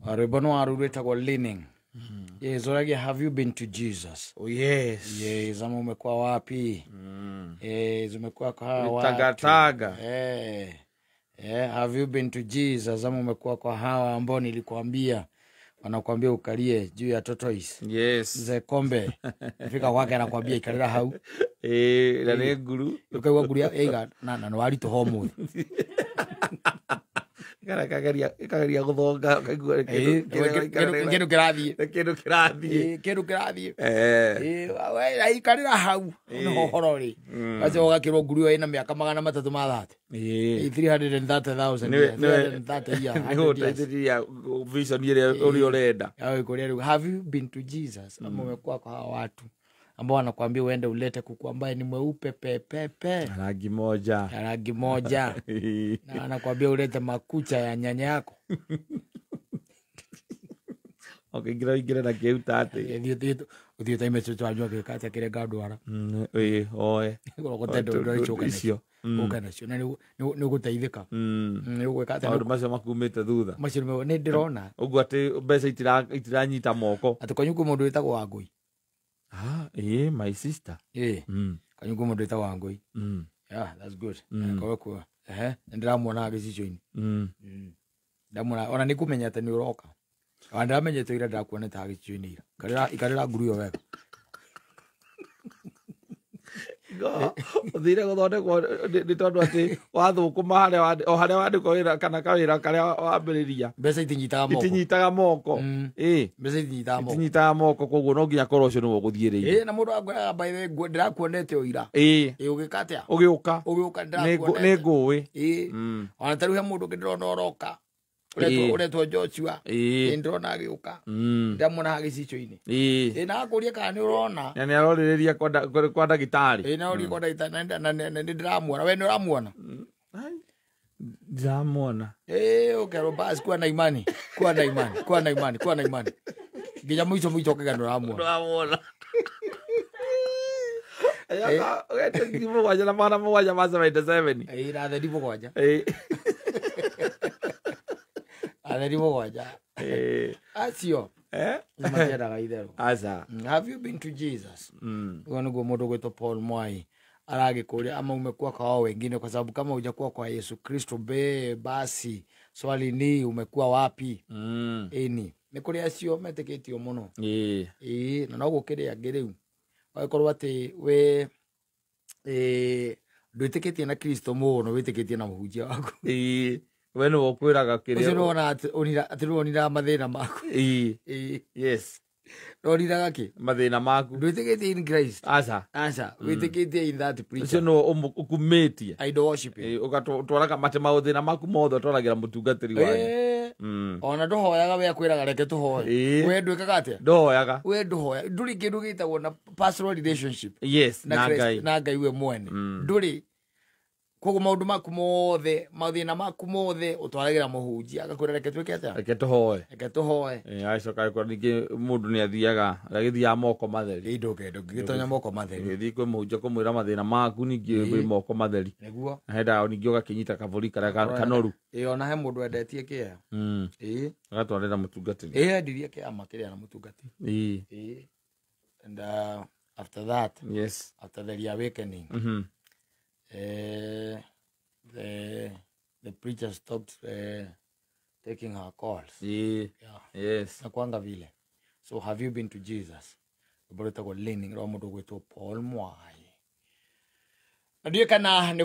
Rwĩmbo nĩ waru rwĩtagwo Leaning. Yes, ũragia have you been to Jesus? Oh yes. Yes, ama umekuwa wapi? Yes, umekuwa kwa hawa watu. Tagataga. Have you been to Jesus? Ama umekuwa kwa hawa ambao nilikuambia wanakuambia ukalie juu ya tortoise. Yes. Mzee Kombe fika kwake anakuambia ikalira hau. Na nĩ nguru. Ukaigua nguru ya ĩiga na nĩ waritũha ũmũthĩ. Kana kageria gũthonga ũkaigua Kĩndũ kĩrathiĩ. Kĩndũ kĩrathiĩ. Kĩndũ kĩrathiĩ. Ikarĩra hau nĩho ũhoro rĩ. Acio ũgakĩrwo nguru ĩyo ĩna mĩaka 330. 330,000. 330 years. Nĩ gũteithĩrĩria vision ĩrĩa ũrĩa ũrenda. Kũrĩa rĩu have you been to Jesus? Ama umekuwa kwa hawa watu ambao wanakuambia uende ulete kuku ambaye ni mweupe pepepe, rangi moja, rangi moja, na anakuambia ulete makucha ya nyanya yako. Ũkĩingĩra ũingĩre na kĩu tate. Ũthiĩte imecucu anjua gĩka atĩa kĩrĩa ngandwara. Oe. Ũgũtenda icio. Ũke nacio na nĩ ũgũteithĩka. Nĩ ũgwĩka atĩa? Maũndũ macio makumĩte thutha. Macio nĩ ndĩrona. Ũguo atĩ mbeca itiranyita moko. Atĩ kwanyu kwĩ mũndũ wĩtagwo Wangũi. My sister. Kanyungu mũndũ wĩtagwo Wangũi. Yeah, that's good. Korwo kuo. Nĩ ndĩramuona gĩcicio-inĩ. Ndamuona ona nĩ kũmenya atĩ nĩ ũroka. Ona ndĩramenyete ira ndakuonete haha gĩcicio-inĩ ira. Ikarĩra nguru ĩyo wega. Ũthire gũthondekwo nĩ tondũ atĩ wathũkũma harĩa o harĩa wandĩkwo wĩra kana kawĩra karĩa wambĩrĩria. Mbeca itinyitaga moko. Itinyitaga moko. Mbeca itinyitaga moko. Itinyitaga moko koguo no nginya korwo ũcio nĩwe ũgũthiĩrĩire. Na mũndũ akwĩraga by the way ndĩrakuonete o ira. Ũgĩka atĩa? Ũgĩũka. Ũgĩũka ndĩrakuonete. Nĩ ngũĩ. Ona ta rĩu he mũndũ ũngĩ ndĩrona ũroka. Ũretwo Joshua. Ndĩrona agĩũka. Ndamuona haha gĩcicio-inĩ. Na akũria kana nĩ ũrona. Na nĩ arorĩrĩria kwa ndagĩtarĩ. Na ũrĩria kwa ndagĩtarĩ na nĩ ndĩramuona. We nĩ ũramuona? Ndĩramuona. Ũkerwo basi kuwa na imani. Kuwa na imani. Kuwa na imani. Kuwa na imani. Nginya mũico mũico ũkauga nĩ ũramuona. Ndĩramuona. Ũgetwo 7 na 7 ma 77. Na atheri 7. Atheri 7. Acio nĩ matiendaga itherũ. Aca. Have you been to Jesus? Ũguo nĩguo mũndũ ũgwĩtwo Paul Mwai aragĩkũria ama umekuwa kwa wao wengine, kwa sababu kama hujakuwa kwa Yesu Kristo basi swali ni umekuwa wapi? Ĩni nĩ kũrĩ acio metĩkĩtio mũno. Na no gũkĩrĩ angĩ rĩu ũgĩkorwo atĩ we ndwĩtĩkĩtie na Kristo mũno, wĩtĩkĩtie na mũhunjia waku. We nĩwe ũkwĩraga kĩrĩa. Ũcio nĩwona atĩ nĩwe ũninaga mathĩna maku. Yes. Ndoninaga kĩ? Mathĩna maku. Ndwĩtĩkĩtie in Christ. Aca. Aca. Wĩtĩkĩtie in that preacher. Ũcio nĩwe ũkumĩtie. Idol worshiping. Ũgatwaraga matĩ mathĩna maku mothe ũtwaragĩra mũtungatĩri wanyu. Ona ndũhoyaga we akwĩraga reke tũhoe. We ndwĩkaga atĩa? Ndũhoyaga. We ndũhoya. Ndũrĩ kĩndũ gĩtagwo na personal relationship. Yes, na Ngai. Na Ngai we mwene. Ndũrĩ. Koguo maũndũ maku mothe, mathĩna maku mothe ũtwaragĩra mũhunjia agakwĩra reke twĩke atĩa? Reke tũhoe. Reke tũhoe. Acoka agĩkorwo ningĩ mũndũ nĩ athiaga, agĩthiaga moko matheri. Ndũngĩgĩtonya moko matheri. Ũgĩthiĩ kwĩ mũhunjia kũmwĩra mathĩna maku ningĩ wĩ moko matheri. Nĩguo. Na hendaga ningĩ ũgakĩnyita kabũri karĩa kanoru. Ona he mũndũ endetie kĩea. Agatwarĩra mũtungatĩri. Endirie kĩama kĩrĩa na mũtungatĩri. And after that, yes, after the reawakening, the preacher stopped taking her calls. Yes. Nakwanga vile. So have you been to Jesus? Rwĩmbo rwĩtagwo Leaning rwa mũndũ ũgwĩtwo Paul Mwai. Na ndiũĩ kana nĩ